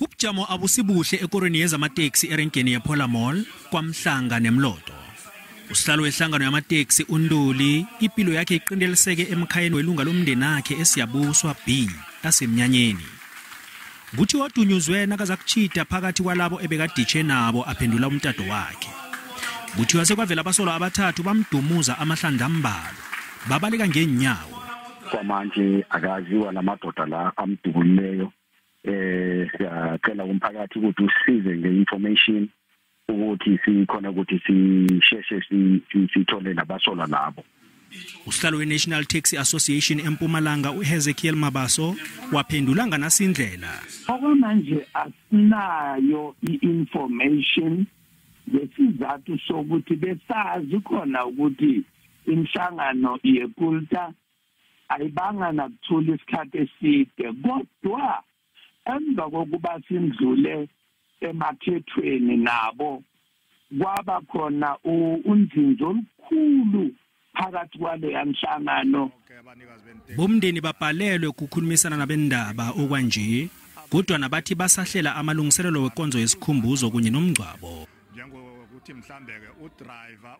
Ubujamo abusibuhle ekorweni yezamateksi erenkeni yePhola Mall kwaMhlanga neMlodo. Usihlalo wehlangano yamateksi uNduli impilo yakhe iqindeliseke emkhayeni welunga lomndenakhe eSiyabuswa B asemnyanyeni. Kuthi wadunyuzwe nakazakuchida phakathi kwalabo ebekaditshe nabo aphendula umtato wakhe. Kuthiwa sekwavela abasolwa abathathu bamdumuza amahlandla ambalwa babaleka ngeenyawo. Kwamanje akaziwa lamadoda la amdubulileyo. Siyacela umphakathi ukuthi usize nge-information ukuthi sikhona ukuthi sisheshe sithole labasolwa labo. Usihlalo we-National Taxi Association eMpumalanga uHezekiel Mabaso waphendula nganasindlela. Okwamanje asinayo i-information ngesizathu sokuthi besazi khona ukuthi inhlangano yekulta ayibanga nakuthula isikhathi eside, kodwa emva kokuba sindlule emakhethweni nabo kwaba khona unzinzo olukhulu phakathi kwaleya nhlangano. Bomndeni babhalelwe ukukhulumisana nabendaba okwanje, kodwa nabathi basahlela amalungiselelo wenkonzo yesikhumbuzo kunye nomngcwabo. Njengokuthi mhlambe ke udriver.